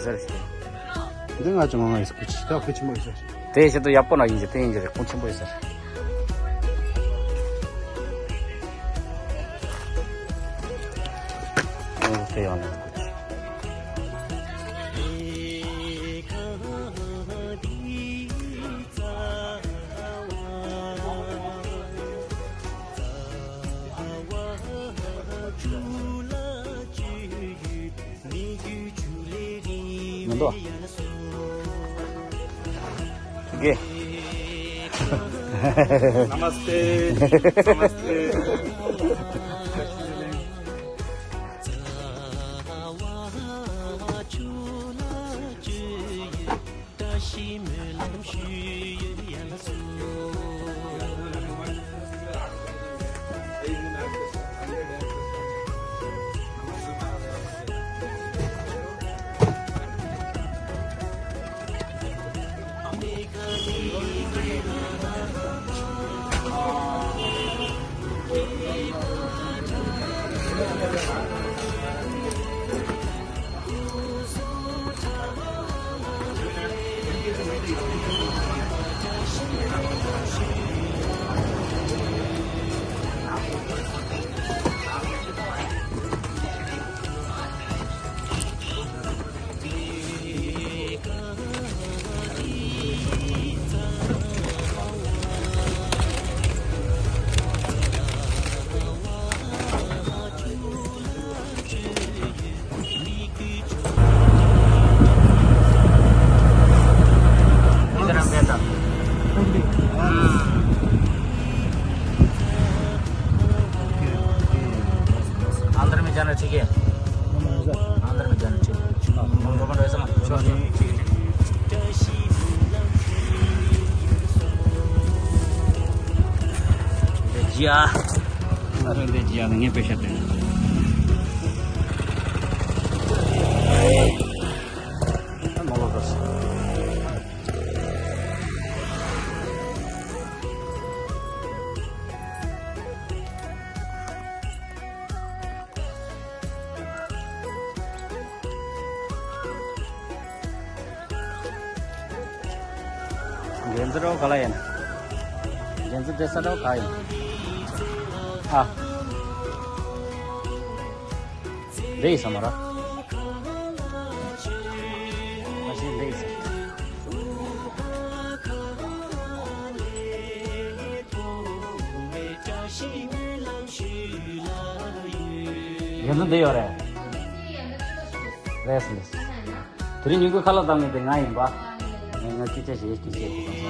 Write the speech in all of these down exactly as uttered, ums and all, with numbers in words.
ཟེར། འདི་ང་ཅང་ང་ཡིས་ཀུ་ཅི་ད་ཀུ་ཅི་མོ་ཡིས་ཟེར། དེ་ཞིག་ཏུ་ཡག་པོ་ན་ཡིན་གྱི་དེ་ཡིན་གྱི་རེད། ཁུངས་ཆེན་པོ་ཡིན་ཟེར། ཨོ་དེ་ཡང་ན་ཀུ་ཅི། མི་འདུག་ག། Namaste. Namaste. अंदर में जाना ठीक है। अंदर में जाना ठीक है। हम लोगों ने ऐसा मत। जी हाँ। अरे जी हाँ, ये पैसा देना। འགན་འཛིན་རོགས་ག་ལ་ཡིན། འགན་འཛིན་དེ་ས་རོགས་ག་ཡིན། ཨ། འདི་ཡིན་ས་མ་ར། མ་གཞི་འདི་ཡིན་ས། འགན་འཛིན་འདི་ཡོད་རེད། རེད་སོང་། དེ་རིང་ཉིན་གུང་ཁ་ལག་བཏང་མཁན་དེ་ང་ཡིན་པ། ང་སྐད་ཆ་བཤད་སྐད་ཆ་ཞིག་གཏོང་སོང་།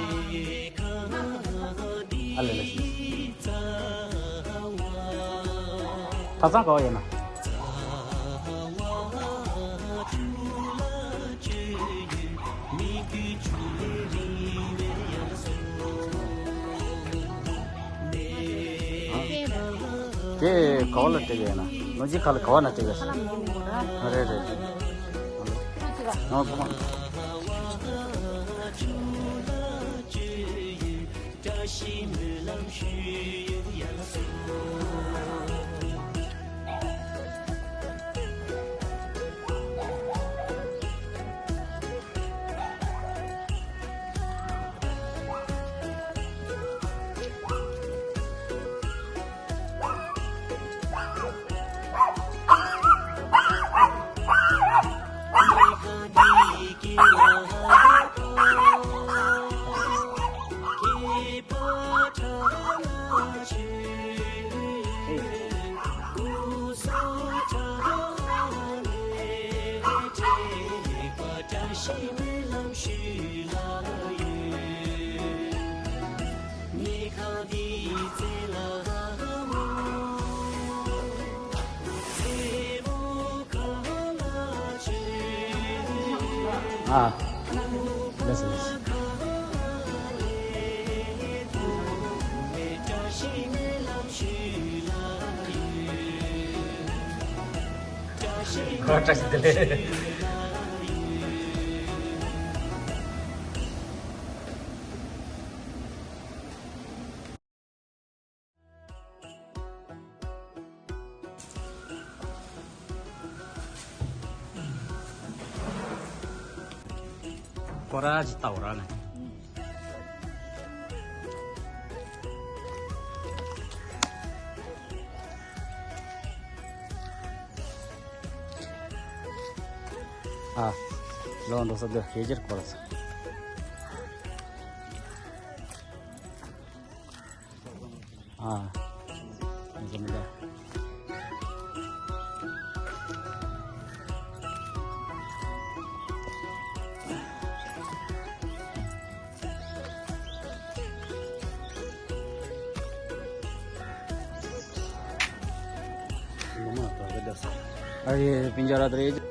ཨ་ལེ་ལེ་སོང་། ཐ་ཚང་ག་བ་ཡོད་ན། དེ་ག་བ་ལ་སྤྲད་ཡོད་ན། ལོ་རྒྱུས་ཁ་ལ་ག་བ་ན་སྤྲད་ཡོད་ས། རེད་རེད་རེད། ཨ་ཁོ་མ། ཨ། ལགས་སོ་ལགས་སོ། ཁོ་བཀྲ་ཤིས་བདེ་ལེགས། ཁོ་ར་ཅིག་ལྟ་བ་ར་ནི། ཨ། ལོ་འགྲོ་ས་འདི་ཤེས་རྒྱུར་གོ་ལ་ས། ཨ། འཛོམས་ལ། ཨ་ཡེ། པིན་ཇ་ར་ཏ་རེ།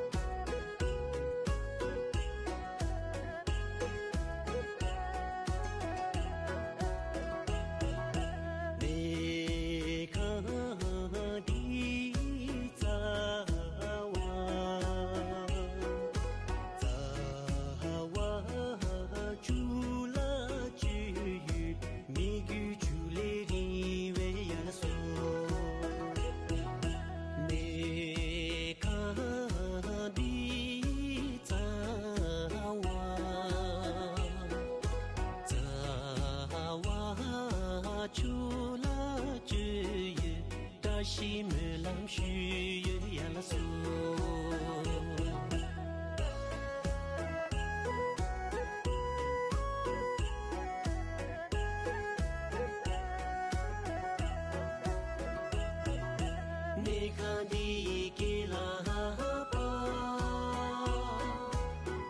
བཀྲ་ཤིས་སྨོན་ལམ་ཞུ་ཡོད་ཡ་ལ་སོ། གནས་ཁང་འདི་ཡི་སྐེད་ལ་ཧ་པ།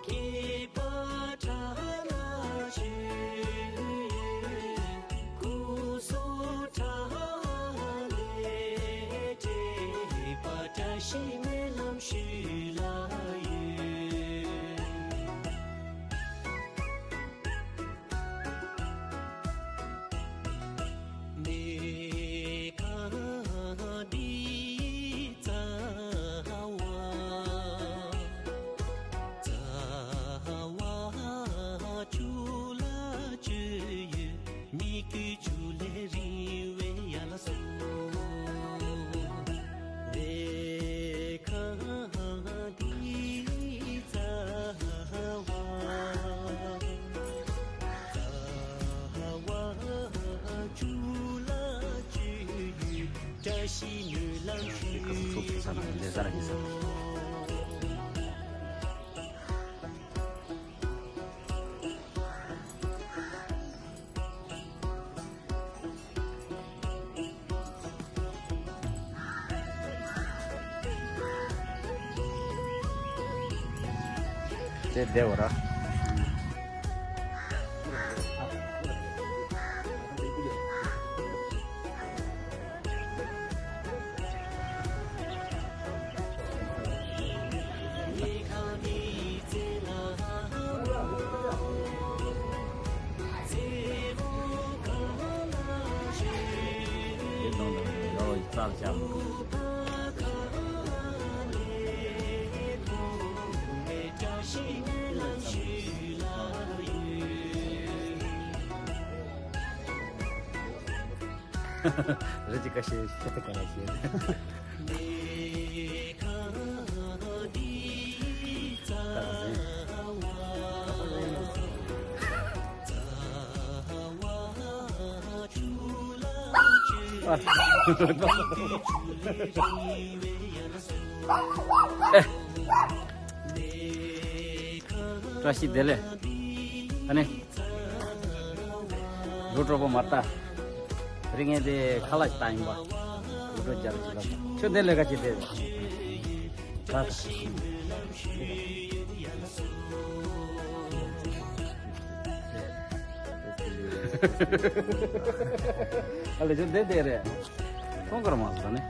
སྐྱེས་པ་ཁྲ་ལ་ཆོས་ཡོད། སྐུ་སྲོག་ཁྲ་ལས་སྤྲད་པ། བཀྲ་ཤིས་སྨོན་ལམ་ཞུ་ལ་ཡོད། གནས་ཁང་འདི་རྩ་བ། རྩ་བ་ཆུ་ལ་ཆུ་ཡོད། མི་དགེ་བཅུ་ལས་རིང་བའི་ཡ་ལ་སོ། གནས་ཁང་འདི་རྩ་བ། རྩ་བ་ཆུ་ལ་ཆུ་ཡོད། བཀྲ་ཤིས་སྨོན་ལམ་ཞུ། ཁ་སུ་ཚུགས་ཚུགས་ས་ན་ལས་ས་ར་ཡིན་ས། དེ་བདེ་བ་ར། རི་ཅི་ཀ་ཤེ་ཤེ་ཏི་ཀ་ན་ཤེ། བཀྲ་ཤིས་བདེ་ལེགས། ཨ་ནི། རུ་གྲོགས་པོ་མ་ལྟ། རིག་ངེས་དེ་ཁ་ལག་ཅིག་བཏང་ཡིན་པ། རུ་གྲོགས་རྒྱབ་ཅིག་ལ། ཁྱོད་དེ་ལས་ཀ་ཅིག་དེ། ད་ད། ཨ་ལེ་ཁྱོད་དེ་དེ་རེད། ཁོང་གར་མ་ཟ་ནི།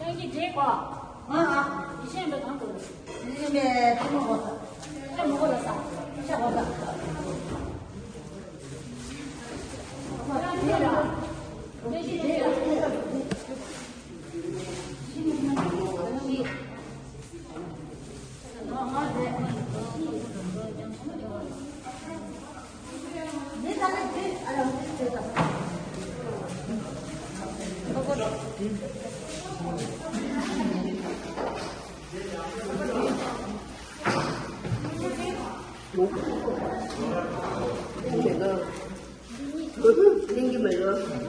ཁྱེད་ཀྱིས་བྲིས་གོ། ཨ་ཨ། ཡེ་ཤེས་པའི་གང་དགོས། ཡེ་ཤེས་པའི་ཐུན་མོང་གོ་ས། ཤ་མོ་གོ་ལ་ས། ཤ་གོ་ས། གླེང་གི་མེད་ལ།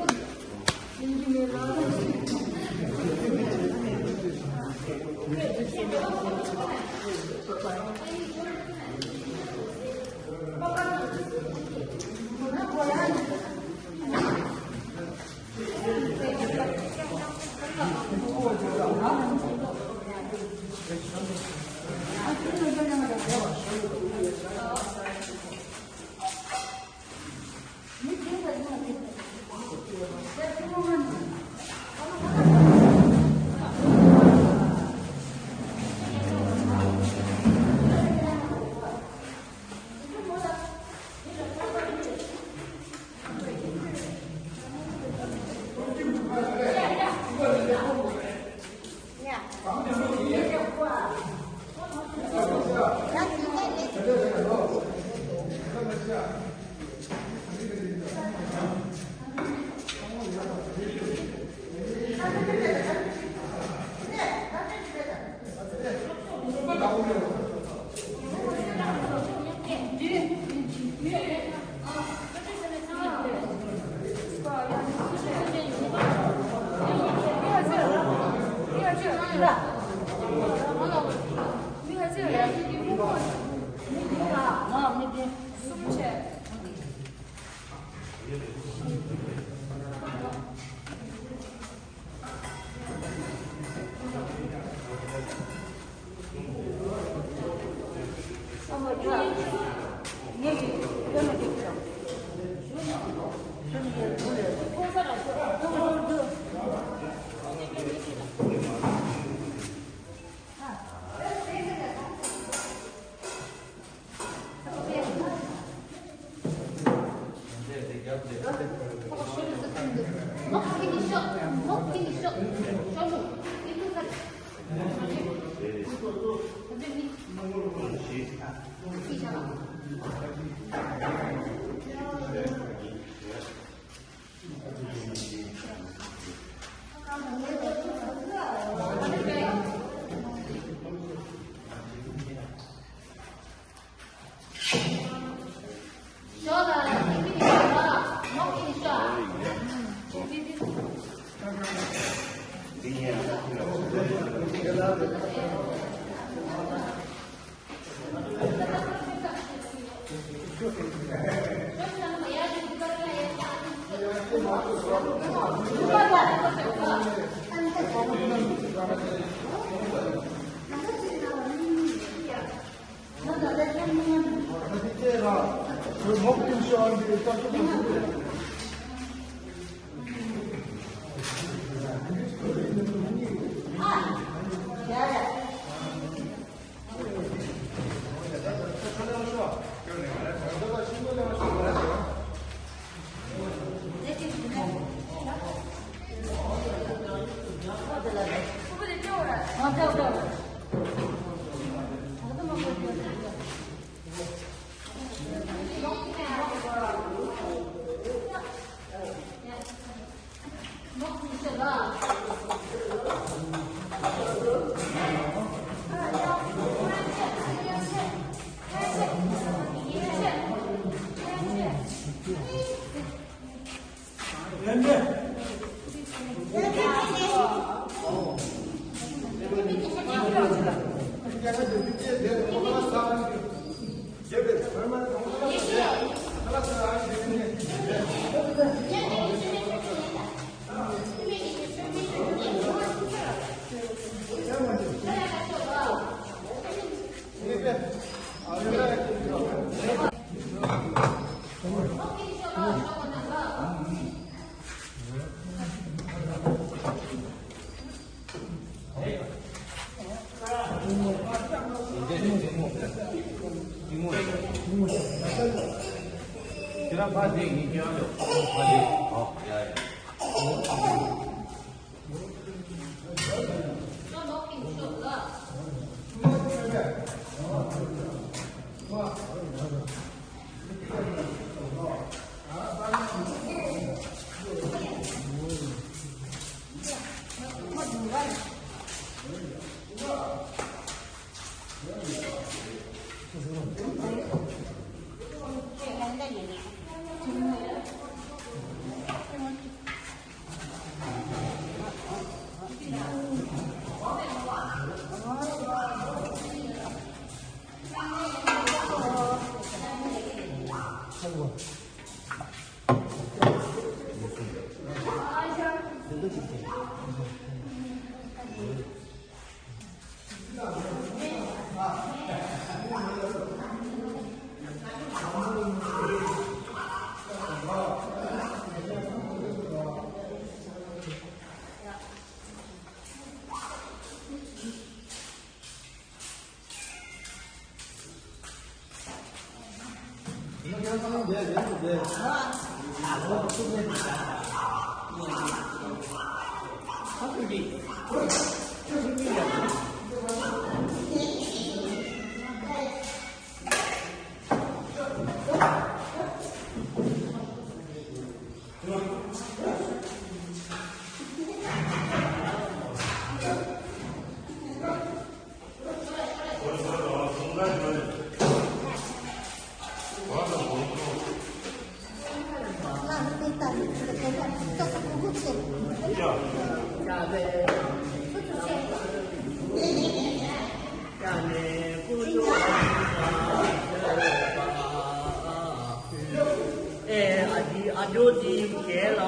ཨ་ཇོ་དེ་གས་ལ་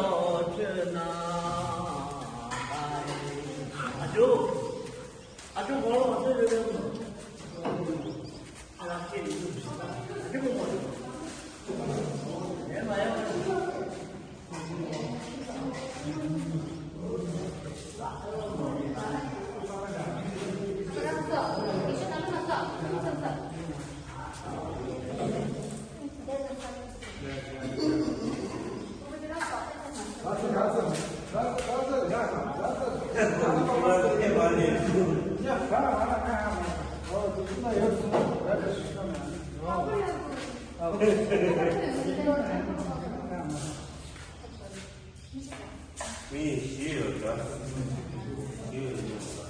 ཁྲོད་ན། ཨ་ཇོ། ཨ་ཇོ་གོ་ལོ་ཨ་ཇོ་ཡོད་ཡོད། ཨ་ལ་ཁྱེད་ཡོད་ཡོད། ཨ་ཇོ་གོ་མ་ཡོད། ཡོད་མ་ཡོད། མི་ཡིས་ཤེས་ཡོད་ཀྱང་ཤེས་ཡོད་ཀྱང་།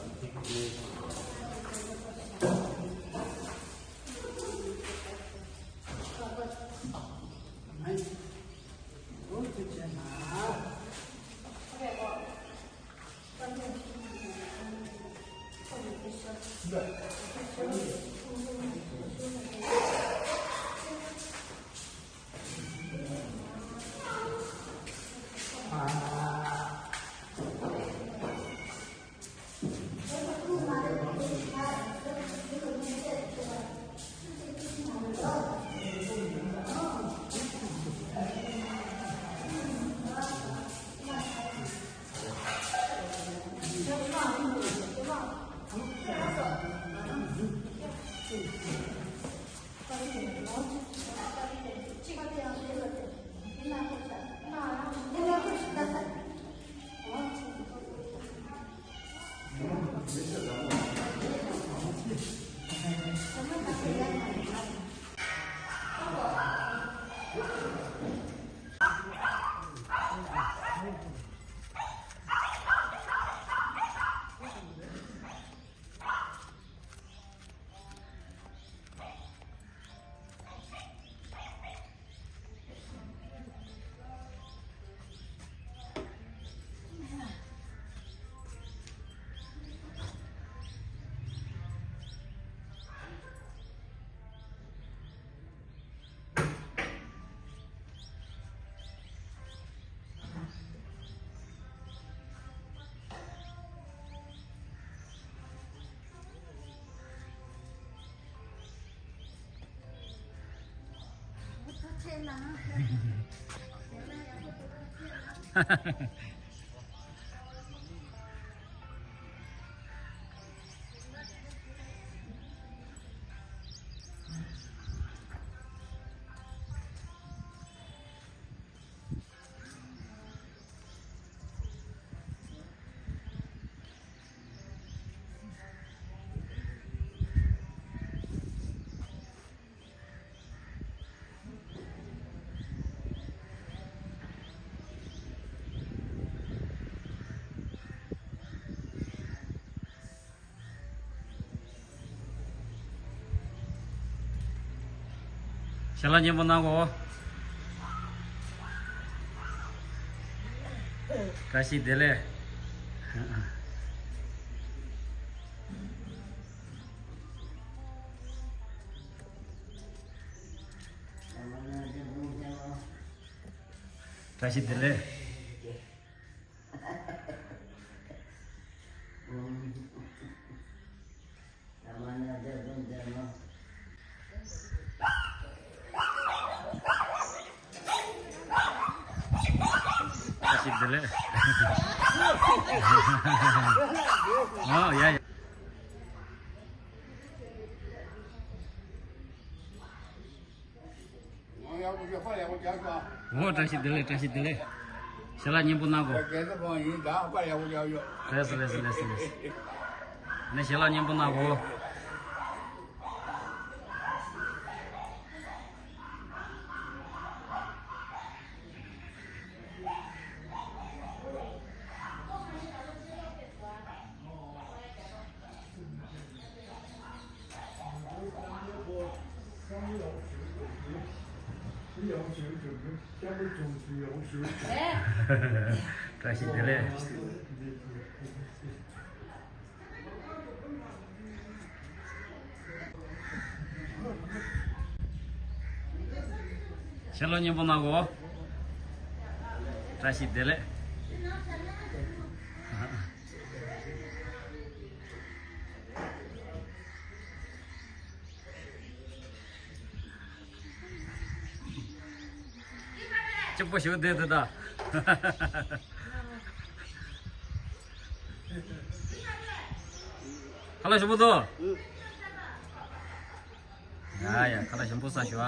ཞལ་ལག་མཉེས་པོ་གནང་གོ། བཀྲ་ཤིས་བདེ་ལེགས། བཀྲ་ཤིས་བདེ་ལེགས། བཀྲ་ཤིས་བདེ་ལེགས། ཨོ་ཡ་ཡ། ཨོ་བཀྲ་ཤིས་བདེ་ལེགས། བཀྲ་ཤིས་བདེ་ལེགས། ཞལ་ལག་མཉེས་པོ་གནང་གོ། རེད་སོ་རེད་སོ་རེད་སོ་རེད། ནས་ཞལ་ལག་མཉེས་པོ་གནང་གོ། བཀྲ་ཤིས་བདེ་ལེགས། ཞལ་ལག་མཉེས་པོ་གནང་གོ། བཀྲ་ཤིས་བདེ་ལེགས། གཅིག་པོ་ཞུ་བསྡད་འདུག་ད། ཁ་ལག་ཞིམ་པོ་འདུག། ཡ་ཡ། ཁ་ལག་ཞིམ་པོ་ཟ་ཤོག་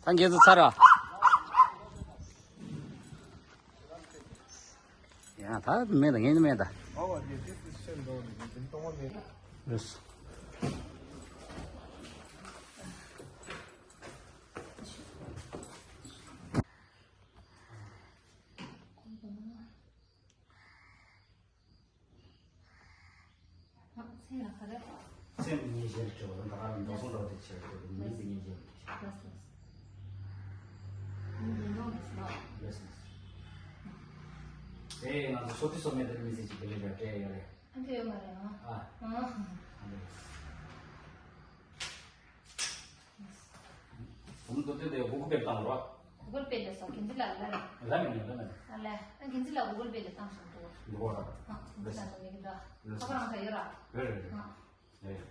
ཨ། ད་འགན་ཚུ་ཚར་ར། ཡང་ད་མེད་ད། ངས་མེད་ད། ལགས། མཚན་ལ་ག་རེ། མཚན་ཉིད་གཞིར་གྱུར། ད་ག་ལ་མདོ་སོང་འགྲོ་དེ་ཆེར་གྱུར། མིང་དེ་ཉིད་གཞིར་གྱུར། ལགས་སོ། མིང་དེ་ནོར་མི་སྲིད་པ། ལགས་སོ། དེ་ང་ཚོ་སོ་ཏི་སོ་མེ་དེར་མི་ཚེ་གཅིག་གི་ལས་ཀ་སྤྲད་ཡོད་རེད། ཨ་འདྲ་ཡོད་མ་རེད་ཨ། ཨ། ཨ་འདྲ། བུ་མོ་དོ་དོ་དེ་གུ་གུལ་པེ་བཏང་རོགས། གུ་གུལ་པེ་ལས་སོ་གིན་ཙི་ལ་ལ་རེད། ལ་མི་ཉན་ལ་མི་ཉན། ཨ་ལས། ཨ་གིན་ཙི་ལ་གུ་གུལ་པེ་ལས་བཏང་སོང་འདུག་འདུག་ར། ཨ་གིན་ཙི་ལ་ལ་མི་གི་འདུག་ཁ་པར་རང་ཚ་ཡོད་ར། རེད་རེད་རེད། ཨ། རེད།